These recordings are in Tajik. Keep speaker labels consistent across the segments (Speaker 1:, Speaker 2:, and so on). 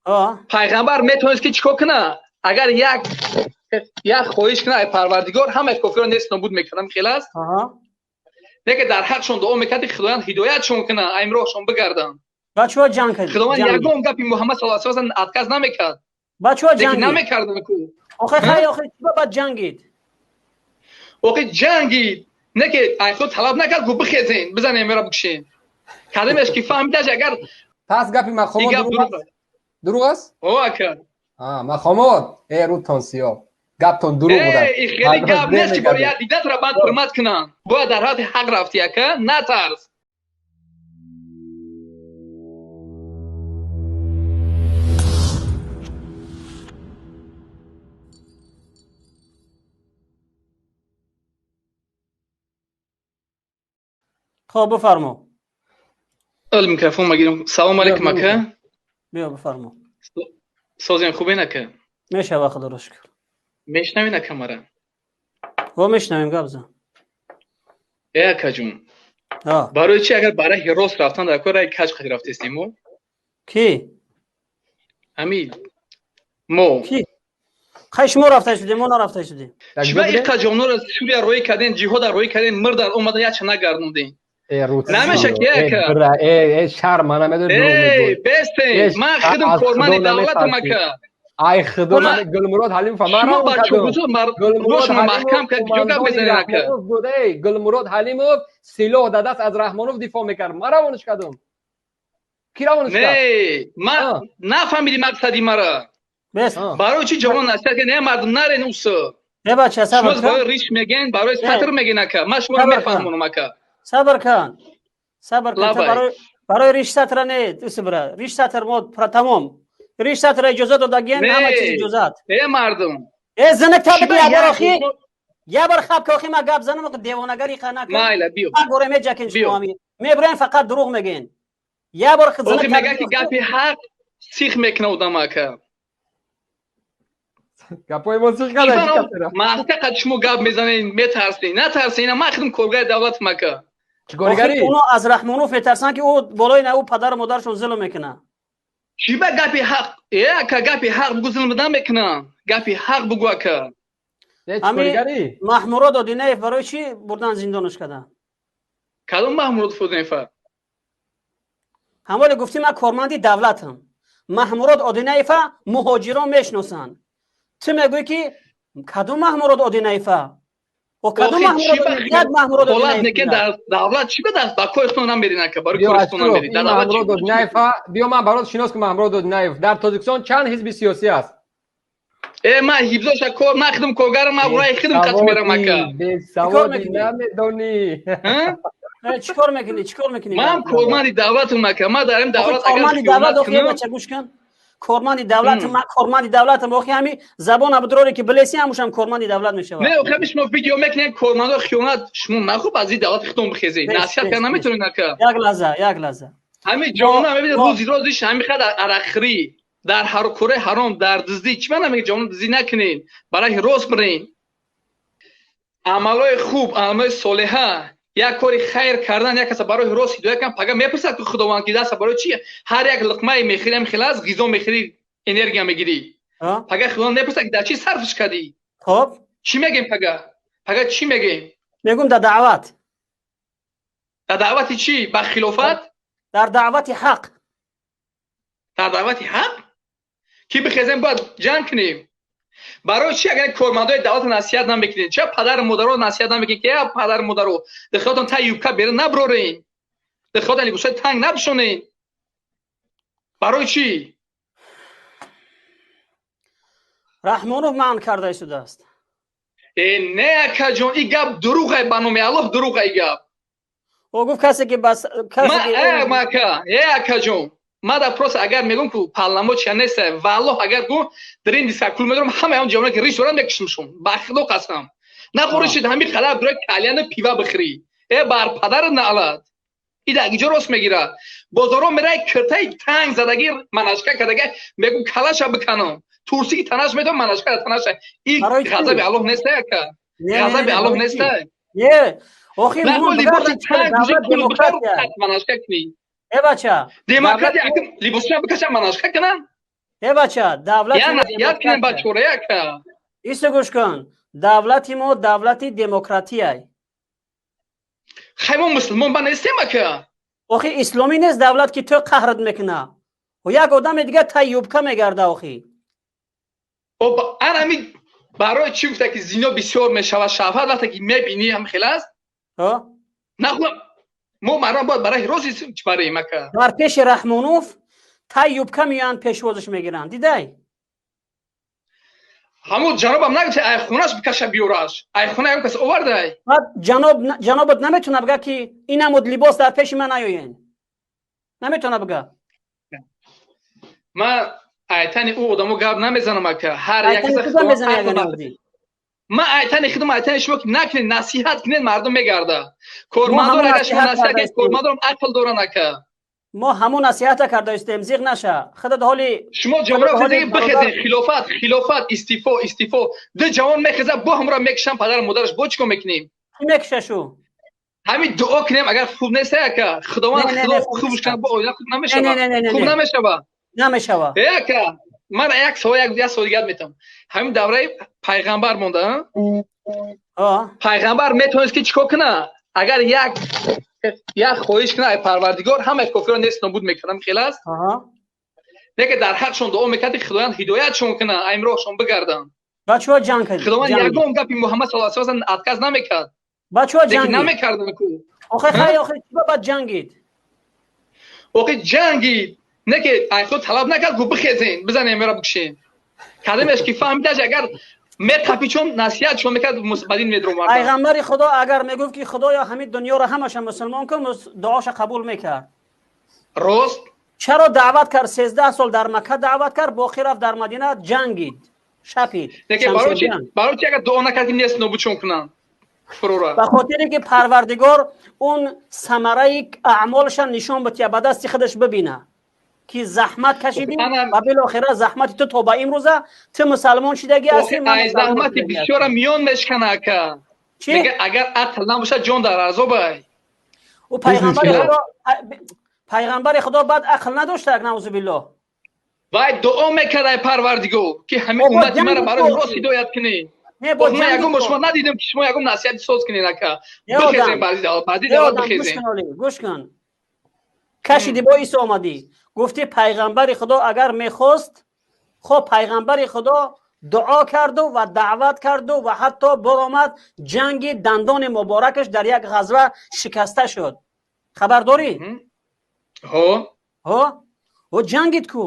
Speaker 1: Пайғамбар метавонист ки чикор кунад? Агар як хоҳиш кунад, ай Парвардигор ҳамаи кофирро нест нобуд мекард, хел аст? Не ки дар ҳақшон дуо мекард, ки Худованд ҳидоятшон кунад, ай роҳшон бигарданд.
Speaker 2: Бачаҳо ҷанг кардед.
Speaker 1: Худованд ягон гапи Муҳаммад саллаллоҳу алайҳи васаллам отказ намекард.
Speaker 2: Бачаҳо ҷангид.
Speaker 1: Намекарданд ку.
Speaker 2: Охе хай, охе чӣ баъд ҷангид?
Speaker 1: Охе ҷангид. Не ки ай худ талаб накард, ку бихезен, бизанем, мера бикушем. Кадомеш ки фаҳмидаш агар
Speaker 3: пас гапи мақомот дурӯғ аст?
Speaker 1: О ака.
Speaker 3: Мақомот, э рӯтон сиёҳ. Гаптон дурӯғ буда.
Speaker 1: Э, хеле гап нест ки бори як дидатро баъд ҳурмат кунанд. Бояд дар ҳадди ҳақ рафти ака, натарс.
Speaker 2: Хоб, бифармо.
Speaker 1: Ал микрофон магирам. Салом алейкум ака.
Speaker 2: Биё, бифармо.
Speaker 1: Созем хубен ака?
Speaker 2: Мешава, худоро шукр.
Speaker 1: Мешнавин ака мара?
Speaker 2: Во, мешнавем, гап зан.
Speaker 1: Э ака ҷун. Барои чи агар барои рост рафтан дар кор рай каҷ қади рафтестем мо?
Speaker 2: Ки?
Speaker 1: Ами мо.
Speaker 2: Ки? Хай, шумо рафта шудем, мо нарафта шудем.
Speaker 1: Чиба иқа ҷонора Сурия роӣ карден, ҷиҳода роӣ карден, мирдар омадан яча нагардонден? Намеша ки ака.
Speaker 3: Э, шарм мана медонӣ.
Speaker 1: Э, бестен. Ман худам корманди давлатам ака.
Speaker 3: Ай худо, ман Гулмурод Ҳалимов ман
Speaker 1: равон кардам. Гулмурод маҳкам кард, ҷо гап мезанед ака.
Speaker 3: Буд, эй Гулмурод Ҳалимов силоҳ дар даст аз Раҳмонов дифоъ мекард. Ман равонаш кардам. Ки равонаш кард?
Speaker 1: Не, ман нафаҳмиди мақсади мара. Барои чӣ ҷавон насиҳат кард, не мардум нарен усо.
Speaker 2: Не бача, сабр
Speaker 1: кун. Барои риш мегӯен, барои сатр мегӯен ака. Ман шуморо мефаҳмонам ака.
Speaker 2: Сабр кун. Сабр кун. Барои риш сатра не, усбра. Риш сатр мо тамом. Риш сатра иҷозат додагиен, ҳама чиз иҷозат.
Speaker 1: Э мардум.
Speaker 2: Э зинак таби я бор охи. Я бор хаб ки охи ма гап занам, девонагари қа накун.
Speaker 1: Майла биё.
Speaker 2: Ман горе меҷакин шумо ами. Мебурен фақат дурӯғ мегӯен. Я бор
Speaker 1: зинак. Охи мега ки гапи ҳақ сих мекунад одам ака.
Speaker 3: Гапои мо сих карда.
Speaker 1: Маҳка қад шумо гап мезанед, метарсед. Натарсед, ина ман худам коргари давлатам ака.
Speaker 3: Чикоргари?
Speaker 2: Оно аз Раҳмонов метарсанд, ки ӯ болои на ӯ падару модарашон зулм мекунад.
Speaker 1: Чӣ ба гапи ҳақ? Э ака, гапи ҳақ бугу, зулм намекунам. Гапи ҳақ бугу ака.
Speaker 2: Ами Маҳмурод Одинаев барои чӣ бурдан зиндонаш карданд?
Speaker 1: Кадом Маҳмурод Одинаев?
Speaker 2: Ҳамоле гуфтӣ ман корманди давлатам. Маҳмурод Одинаева муҳоҷирон мешиносанд. Ту мегӯӣ ки кадом Маҳмурод Одинаева? О кадом Маҳмурод Одинаев?
Speaker 1: Дар давлат чӣ ба даст ба коритон намерин ака, барои коритон намерин.
Speaker 3: Дар Маҳмурод Одинаева биё, ман барот шинос ки Маҳмурод Одинаев. Дар Тоҷикистон чанд ҳизби сиёсӣ аст?
Speaker 1: Э, ман ҳибзоша кор, ман худам коргарам, ман рои худам қат мерам ака.
Speaker 3: Бесаводӣ, намедонӣ.
Speaker 2: Чӣ кор мекунӣ? Чӣ кор мекунӣ?
Speaker 1: Ман корманди давлатам ака. Ман дар ин давлат
Speaker 2: агар корманди давлат охи бача гӯш кун. Корманди давлат, ман корманди давлатам, охи ҳами забон абдроре ки билеси, ҳамушам корманди давлат мешавад.
Speaker 1: Не, охи шумо видео мекунед, кормандо хиёнат, шумо нахуб аз ин давлати худтон бихезед. Насиҳат карда наметавонед ака.
Speaker 2: Як лаҳза, як лаҳза.
Speaker 1: Ҳамин ҷавона мебинед, рӯзи рӯзиш ҳамин қадар арақхӯрӣ, дар кораи ҳаром, дар дуздӣ. Чӣ мана мега ҷавона дуздӣ накунед, барои рост бирен. Амалҳои хуб, амалҳои солиҳа, як кори хайр кардан, як каса барои рост ҳидоят кардан, пага мепурсад ки Худованд ки даста барои чи ҳар як луқмае мехӯри, ҳам хел аст, ғизо мехӯри, энергия мегирӣ. Пага Худованд мепурсад ки дар чӣ сарфш кардӣ?
Speaker 2: Хоб.
Speaker 1: Чӣ мегем пага? Пага чӣ мегем?
Speaker 2: Мегум дар даъват.
Speaker 1: Дар даъвати чӣ? Ба хилофат?
Speaker 2: Дар даъвати ҳақ.
Speaker 1: Дар даъвати ҳақ? Ки бихезем бояд ҷанг кунем. Барои чи агар кормандои давлатро насиҳат намекунед? Ча падару модарро насиҳат намекунед ки я падару модаро, дихотон та юбка берун наброрен, дихотон либосҳои танг напӯшонед? Барои чӣ?
Speaker 2: Раҳмонов манъ карда истодааст.
Speaker 1: Э не акаҷон, ин гап дурӯғай, ба номи Аллоҳ дурӯғай гап.
Speaker 2: Ӯ гуфт касе ки бас касе ки
Speaker 1: ака, э акаҷон, ман дар просто агар мегӯм ку полномочия нест, валлоҳ агар гу дар ин дискакул медорам, ҳамаи он ҷавоне ки риш доранд мекушимшон. Ба худо қасам. Нахӯришид ҳамин қадар дура кальяну пива бихӯрӣ. Э бар падарат наълат. И дар инҷо рост мегирад. Бозоро мерай, киртаи танг задагӣ, манашка кардага, мегӯм калаша биканам. Турси ки танаш медом, манашка танаша. И ғазаби Аллоҳ нест ака. Ғазаби Аллоҳ нест.
Speaker 2: Не, охи
Speaker 1: манашка кунӣ.
Speaker 2: Э бача.
Speaker 1: Демократия либосша бикашам, манашка кунам.
Speaker 2: Э бача, давлати
Speaker 1: Я насиҳат кунем бачора, ака.
Speaker 2: Исто, гӯш кун, давлати мо давлати демократияй.
Speaker 1: Хай, мо мусулмон ба нестем, ака.
Speaker 2: Охи, исломӣ нест давлат, ки ту қаҳрат мекуна, як одами дига тай юбка мегарда, охи.
Speaker 1: Анами барои чӣ гуфта, ки зино бисёр мешавад, шаҳват вақте ки мебинӣ, ҳам хел аст. Нахо, мо мардум бояд барои рози барем, ака.
Speaker 2: Дар пеши Раҳмонов тай юбка меоянд, пешвозиш мегиранд, дидай?
Speaker 1: Ҳамун ҷанобам нагуфта, ай хонаш бикаша, биёраш, ай хона ягон кас овардай.
Speaker 2: Баъд ҷаноб, ҷанобат наметавона бигӯяд, ки инамуд либос дар пеши ман наёен, наметавона бигӯяд.
Speaker 1: Ман айтани ӯ одамо гап намезанам, ака, ҳар як. Ман айтани худам, айтани шумо, ки накунед, насиҳат кунед, мардум мегарда. Кормандор, агар шумо насиҳат кунед, кормандорам ақл доранд, ака.
Speaker 2: Мо ҳамун насиҳата карда истем, зиғ наша худат ҳоли.
Speaker 1: Шумо ҷавонро бихезен, хилофат, хилофат, истифо, истифо. Ду ҷавон мехеза, бо ҳамро мекушам, падару модараш, бо чӣ кор мекунем?
Speaker 2: Ки мекушашу?
Speaker 1: Ҳамин дуо кунем, агар хуб нест, ака, Худованд, Худо хубш кунад, бо оила хуб намешава, хуб намешава.
Speaker 2: Намешава.
Speaker 1: Э ака, ман як савол, як савол дигар метам. Ҳамин давраи пайғамбар монда, пайғамбар метавонист, ки чӣ кор куна? Агар як хоҳиш кунад, ай Парвардигор, ҳамаи кофирро нест нобуд мекардам, хел аст. Лекин дар ҳақшон дуо мекард, ки Худованд ҳидоятшон кунад, ай роҳшон бигарданд.
Speaker 2: Бачаҳо, ҷанг кардед.
Speaker 1: Худованд ягон гапи Муҳаммад саллаллоҳу алайҳи васаллам отказ намекард.
Speaker 2: Бачаҳо, ҷангид.
Speaker 1: Намекарданд ку.
Speaker 2: Охе, хай, охе, чӣ баъд ҷангид?
Speaker 1: Охе, ҷангид, не ки ай худ талаб накард, гу бихезен, бизанем, мера бикушем. Кадамеш ки фаҳмидаш, агар меқапи, чун насиҳат шумо мекард, ба дин медромард.
Speaker 2: Пайғамбари Худо агар мегуфт, ки Худоё, ҳамин дунёро ҳамаша мусулмон кун, дуоша қабул мекард.
Speaker 1: Рост.
Speaker 2: Чаро даъват кард? 13 сол дар Макка даъват кард, боқӣ рафт дар Мадина, ҷангид, шапид.
Speaker 1: Барои чи агар дуо накард, ки нест нобудшон кунанд?
Speaker 2: Ба хотире ки Парвардигор он самараи аъмолаша нишон бития, ба дасти худаш бибина, ки заҳмат кашидӣ ва билохира заҳмати ту то ба имрӯза ту мусалмон шидагӣ
Speaker 1: ҳастӣ. Заҳмати бисёра миён мешкана, ака. Агар ақл набошад, ҷон дар азобай.
Speaker 2: Ӯ пайғамбари Худо баъд ақл надоштак, наузубиллоҳ.
Speaker 1: Вай дуо мекард ай Парвардигор, ки ҳамин уммати мара барои рост ҳидоят кунӣ. Ман ягон бор шумо надидем, ки шумо ягон насиҳати соз кунед, ака. Бихезем, баъди давлат бихезем.
Speaker 2: Гӯш кун, кашиди бо исо омадӣ, гуфти пайғамбари Худо агар мехост. Хоб, пайғамбари Худо дуо карду ва даъват карду ва ҳатто баромад ҷанги, дандони муборакаш дар як ғазва шикаста шуд, хабар дорӣ?
Speaker 1: Ҳо.
Speaker 2: Ҳо, ӯ ҷангид ку.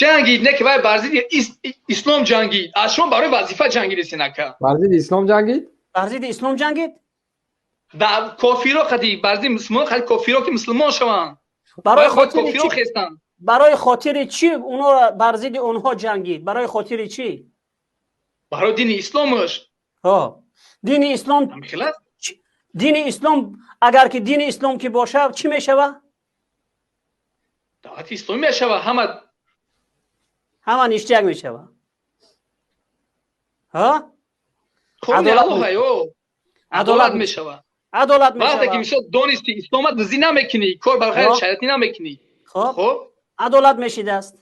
Speaker 1: Ҷангид, не ки вай бар зидди ислом ҷангид, аз шумо барои вазифа ҷангидесин, ака.
Speaker 3: Бар зидди ислом ҷангид?
Speaker 2: Бар зидди ислом ҷангид.
Speaker 1: Кофиро қади, бар зидди мусулмон қади, кофиро ки мусулмон шаванд.
Speaker 2: Барои хотири
Speaker 1: кофиро хестанд.
Speaker 2: Барои хотири чӣ онҳоро, бар зидди онҳо ҷангид? Барои хотири чӣ?
Speaker 1: Барои дини исломаш.
Speaker 2: Ҳо, дини ислом, дини ислом. Агар ки дини ислом ки бошад, чӣ мешава?
Speaker 1: Давлати исломӣ мешава, ҳама.
Speaker 2: Ҳама ништяк мешава, ҳа.
Speaker 1: Адолат мешава.
Speaker 2: Адолат.
Speaker 1: Вақте ки, мисол, донисти исломат, дизӣ намекунӣ, кор бар ғайри шариатӣ намекунӣ.
Speaker 2: Хоб, адолат мешидааст.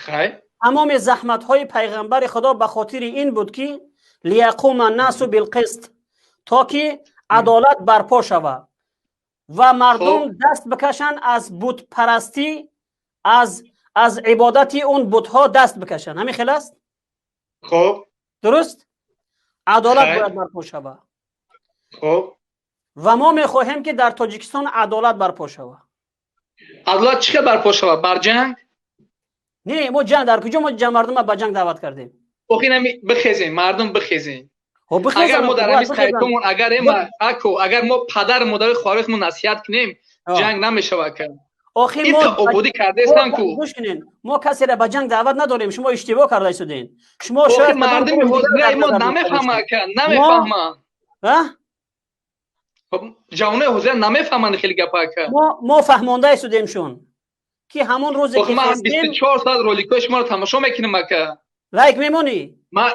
Speaker 1: Хай.
Speaker 2: Тамоми заҳматҳои пайғамбари Худо ба хотири ин буд, ки ليقوم الناس بالقسط, то ки адолат барпо шавад ва мардум даст бикашанд аз бутпарастӣ, аз ибодати он бутҳо даст бикашанд. Ҳамин хел аст.
Speaker 1: Хоб.
Speaker 2: Дуруст, адолат бояд барпо шавад.
Speaker 1: Хоб.
Speaker 2: Ва мо мехоҳем, ки дар Тоҷикистон адолат барпо шавад.
Speaker 1: Адолат чӣ хел барпо шавад? Бар ҷанг?
Speaker 2: Не, мо ҷанг дар куҷо? Мо мардума ба ҷанг даъват кардем?
Speaker 1: Охи, нами бихезем, мардум бихезем. Агар мо дар ҳамин сайтомон, агар ако, агар мо падару модари, хоҳарихмон насиҳат кунем, ҷанг намешавад, ака.
Speaker 2: Охир
Speaker 1: мо ободӣ кардаестан ку.
Speaker 2: Гӯш кунед, мо касеро ба ҷанг даъват надорем, шумо иштибоҳ карда истодед. Шумо
Speaker 1: шояд мардуми ҳозираи мо намефаҳма, ака, намефаҳма. Ҷавонои ҳозира намефаҳманд хеле гапа, ака.
Speaker 2: Мо фаҳмонда истодемшон, ки ҳамон рӯзе ки
Speaker 1: ман 24 соат роликҳои шуморо тамошо мекунам, ака.
Speaker 2: Лайк мемонӣ?
Speaker 1: Ман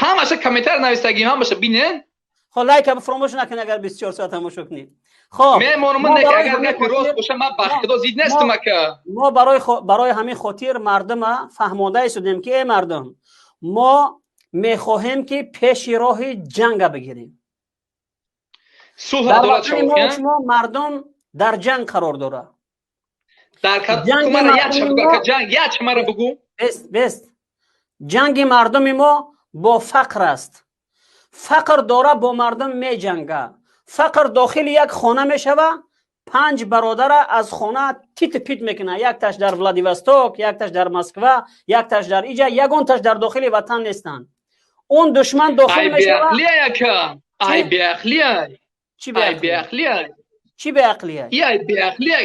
Speaker 1: ҳамаша комментар навистагим, ҳамаша бинен.
Speaker 2: Хо, лайка фаромӯш накун, агар 24 соат тамошо кунӣ. Хоб,
Speaker 1: мемонам, не, агар гапи рост боша, ман ба худо зид нестам, ака.
Speaker 2: Мо барои ҳамин хотир мардума фаҳмонда истодем, ки э мардум, мо мехоҳем, ки пеши роҳи ҷанга бигирем.
Speaker 1: Сулҳ.
Speaker 2: Дар ватани мо шумо мардум дар ҷанг қарор дорад.
Speaker 1: Ҷанг бугӯ.
Speaker 2: Бест, ҷанги мардуми мо бо фақр аст. Фақр дора бо мардум меҷанга. Фақр дохили як хона мешава, панҷ бародара аз хона тит пит мекунад. Якташ дар Владивосток, якташ дар Москва, якташ дар иҷа, ягонташ дар дохили ватан нестанд. Он душман дохил мешава.
Speaker 1: Ай беақлия!
Speaker 2: Чӣ беақлия?
Speaker 1: Ай беақлия!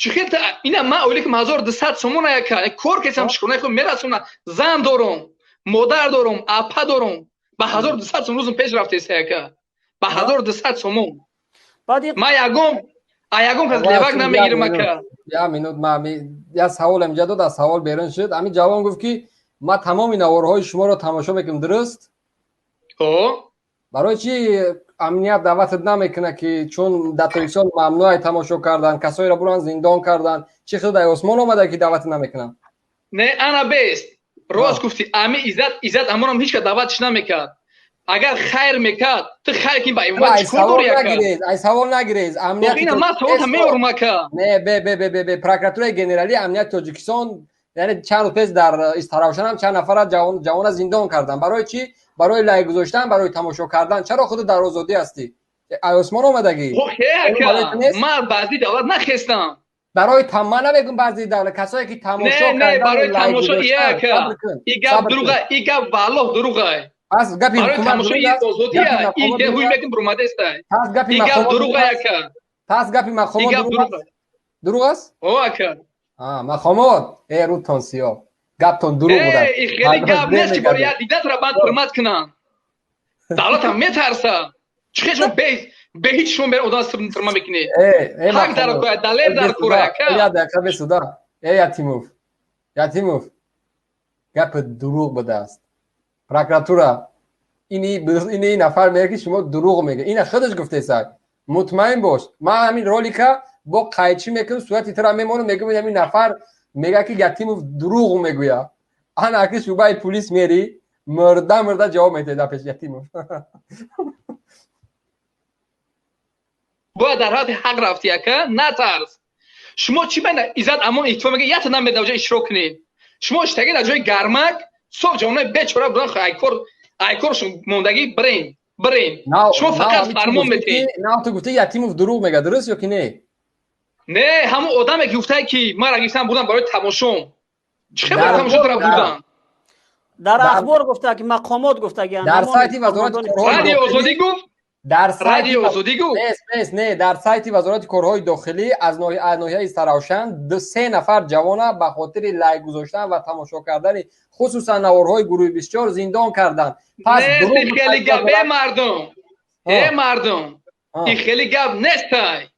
Speaker 1: Чӣ хел ина ман ойликам 1200 сомона, яка кор кесам, шукрона худо мерасонам. Зан дорум, модар дорум, апа дорум. Ба 1200 сом рӯзм пеш рафтеста, яка, ба 1200 сомон. Ман ягон кас левак намегирам, ака.
Speaker 3: Я минут, ма я саволам инҷа дод, аз савол берун шуд. Ҳамин ҷавон гуфт, ки ман тамоми наворҳои шуморо тамошо мекунам, дуруст? Барои чи амният даъватат намекунад, ки чун дар Тоҷикистон мамнӯъ тамошо кардан, касоеро буран зиндон кардан? Чӣ хел дар осмон омада, ки даъватат намекунанд?
Speaker 1: Не, ана бест, рост гуфтӣ. Ами Иззат Амонам ҳеч кас даъватш намекард. Агар хайр мекард, ту хайр ки ба имомат чӣ кор дорӣ, ака?
Speaker 3: Ай савол нагирез.
Speaker 1: Амният ина ман саволта меорум, ака.
Speaker 3: Не, бе бе бе бе бе прокуратураи генералии амнияти Тоҷикистон, яъне чанд рӯз пеш дар Истаравшанам чанд нафара ҷавона зиндон карданд. Барои чӣ? Барои лайк гузоштан, барои тамошо кардан. Чаро худат дар озодӣ ҳастӣ? Ай осмон омадагӣ?
Speaker 1: Ман баъзи давлат нахестам.
Speaker 3: Барои ман намегум баъзи давлат, касое ки тамошо.
Speaker 1: Не, барои тамошо, ака, и гап дурӯға, и гап валлоҳ дурӯға.
Speaker 3: Пас гапи
Speaker 1: ҳукумат тамошои озодия, и ҳуй мекун бурумадеста.
Speaker 3: Пас гапи
Speaker 1: и гап дурӯға, ака.
Speaker 3: Пас гапи мақомот дурӯғ аст?
Speaker 1: О, ака.
Speaker 3: Мақомот, э рӯтон сиёҳ, гаптон дурӯғ буда.
Speaker 1: Хеле гап нест, ки бори як диктатора банд ҳурмат кунам. Давлатам метарса. Чӣ хел шумо бе ҳеҷ шумо бер одам тирма мекунед? Ҳақ дар кора, далер дар кора, ака.
Speaker 3: Я дақиқа бесуда. Э Ятимов, Ятимов, гапи дурӯғ будааст. Прокуратура ини нафар мега, ки шумо дурӯғ мега. Ина худаш гуфтесак, мутмаин бош, ман ҳамин ролика бо қайчӣ мекунам, сурати тура мемонам, мегӯям, ҳамин нафар мега, ки Ятимов дурӯғ мегӯя. Ана аки шӯъбаи пулис мери, мурда мурда ҷавоб медиҳед дар пеши Ятимов.
Speaker 1: Бояд дар ҳолати ҳақ рафти, ака, натарс. Шумо чӣ мена Иззат Амон иттифоқ мега, ята намеда ҷо иштирок кунед. Шумо иштаги дар ҷои гармак соф ҷавонои бечора будан, айкор айкоршон мондагӣ. Бирен, бирен, шумо фақат фармон метиҳед.
Speaker 3: На, ту гуфти, Ятимов дурӯғ мега, дуруст ё ки не?
Speaker 1: Не, ҳамон одаме ки гуфтае, ки мара гирифтан бурдан барои тамошом. Чӣ хел барои тамошо тура бурдан?
Speaker 2: Дар ахбор гуфта, ки мақомот гуфтагианд.
Speaker 3: Дар сайти вазорати
Speaker 1: Радио Озодӣ гуфт.
Speaker 3: Дар
Speaker 1: Радио Озодӣ гуфт.
Speaker 3: Нес, не, дар сайти вазорати корҳои дохилӣ аз ноҳияи Саравшан се нафар ҷавона ба хотири лайк гузоштан ва тамошо кардани хусусан наворҳои гурӯҳи 24 зиндон карданд.
Speaker 1: Пас хеле гап, э мардум, э мардум, и хеле гап нестай.